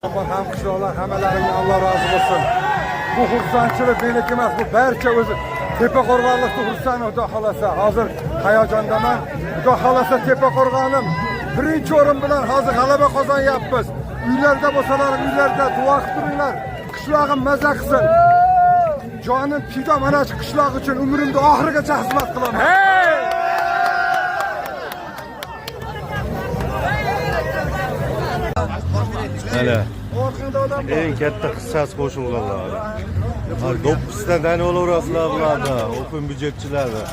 Ham qishloqlar hammalaringga Alloh rozi bo'lsin. Bu xursandchilik meniki emas, bu barcha o'zi Tepaqo'rg'onlikni xursand, xudo xolasa. Hozir hayajondaman. Xudo xolasa Tepaqo'rg'onim birinchi o'rin bilan hozir g'alaba qozonyapmiz. Uylarda bo'lsalar, uylarda duo qilib turinglar. Qishlog'im maza qilsin. Jonim fido mana shu qishloq uchun umrimni oxirigacha xizmat qilaman. Mana eng katta hissasi qo'shilganlar. Do'ppisdan tani olaverasizlar bularni, open byudjetchilarni.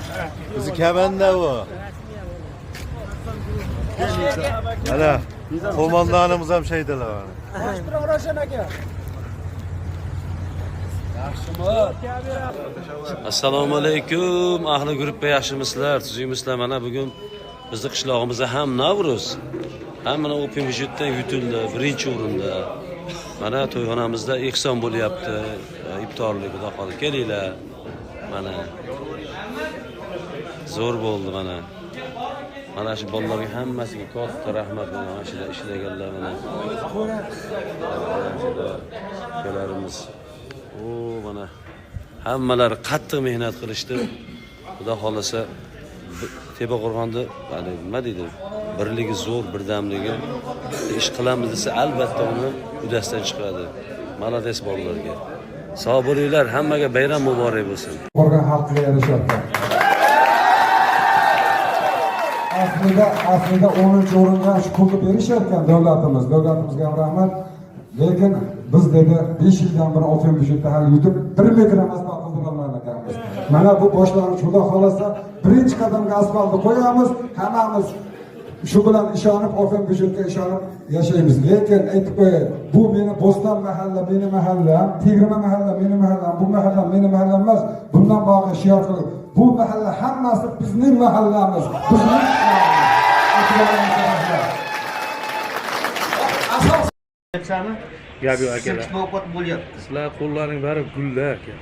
Bizni kamanda bu. Mana qo'mondonimiz ham shaydalar mana. Assalomu alaykum ahli gruppa, yaxshimisizlar, tuzukmisizlar? Mana bugun bizni qishlog'imizda ham Navruz, ham mana Open byudjetdan yutildi birinchi o'rinda. Mana to'yxonamizda ehson bo'lyapti, iftorlik, xudo xohlasa kelinglar. Mana zo'r bo'ldi mana. Mana shu bolalarga hammasiga katta rahmat, mana shu ishlaganlar mana. Ukalarimiz. O mana hammalari qattiq mehnat qilishdi. Xudo xohlasa Tepaqo'rg'onda hali nima deydi? Birligi zo'r, birdamligi. Ish qilamiz desa albatta uni uddasidan chiqadi. Malades bolalarga. Sog' bo'linglar, hammaga bayram muborak bo'lsin. Qo'rg'on xalqiga yarasharkan. Aslida 10-o'ringa shu pulni berishar ekan davlatimiz. Davlatimizga ham rahmat. Lekin biz dedi 5 yildan beri Open byudjetda hali yutib 1 metr ham asfalt qildirolmagan ekanmiz. Mana bu boshlang'ich, xudo xolasa birinchi qadamga asfaltni qo'yamiz, hammamiz shu bilan ishonib, Open byudjetga ishonib yashaymiz. Lekin aytib qo'yay, bu meni Bo'ston mahalla, meni mahallam, Tegrima mahalla, meni mahallam, bu mahalla meni mahallam emas. Bundan bog'i shior qilib, bu mahalla hammasi bizning mahallamiz. Bizning Gap yo'q akalar. Ovqat bo'lyapti. Sizlar qo'llaring bari gullar aka.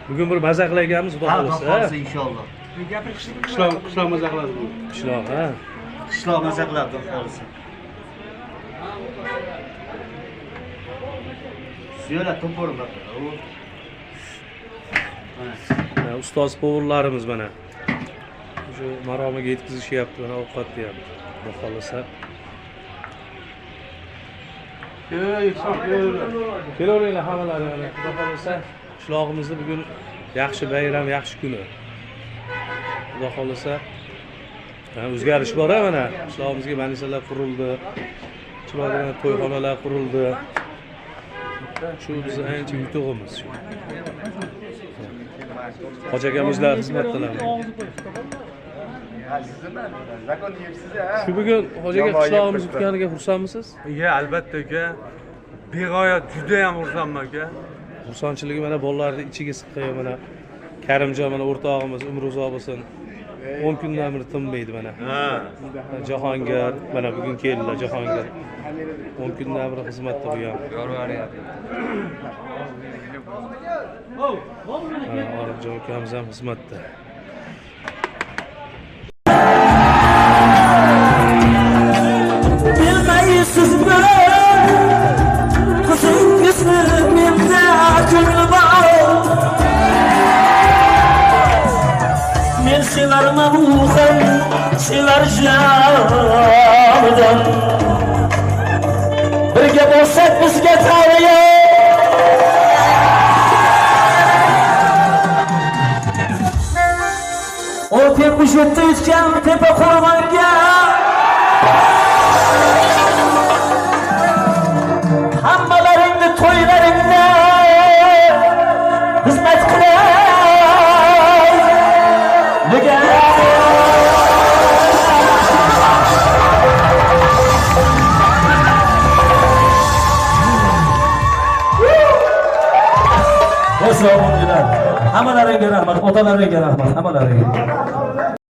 Bugun bir maza qilayotganmiz, xudo Ha, xohlasa. xohlasa inshaalloh. Qishloq maza qiladi bu. Qishloq, ha. Qishloq maza qiladi, xohlasa. Suyola to'por bor. Mana ustoz povurlarimiz mana. Shu maromiga yetkazishyapti, mana ovqatni ham. Xudo xohlasa. Kelaveringlar hammalari mana. Xudo xohlasa qishlog'imizda bugun yaxshi bayram, yaxshi kuni. Xudo xohlasa o'zgarish bor mana. Qishlog'imizga manisalar qurildi. Chiroyli to'yxonalar qurildi. Shu bizni ancha yutug'imiz shu. Hoji akam o'zlari xizmatdalar. Shu bugun hoji aka qishlog'imiz yutganiga xursandmisiz? Iya, albatta aka. Beg'oyat juda ham xursandman aka. Xursandchiligi mana bolalarni ichiga siqqan mana Karimjon mana o'rtog'imiz umri uzoq bo'lsin. 10 kundan beri tinmaydi mana. Jahongir mana bugun keldilar Jahongir. 10 kundan beri xizmatda bu ham. Mana Orifjon ukamiz ham xizmatda. Bilmaysizmi qizingizni menda ko'ngli bor. Men sevarman u ham sevar jonidan. Birga bo'lsak bizga tariyo. Open byudjetda yutgan Tepaqo'rg'onga hammalaringni to'ylaringda xizmat qilay degan. Sog' bo'linglar. Hammalaringga rahmat, otalaringga rahmat, hammalaringga.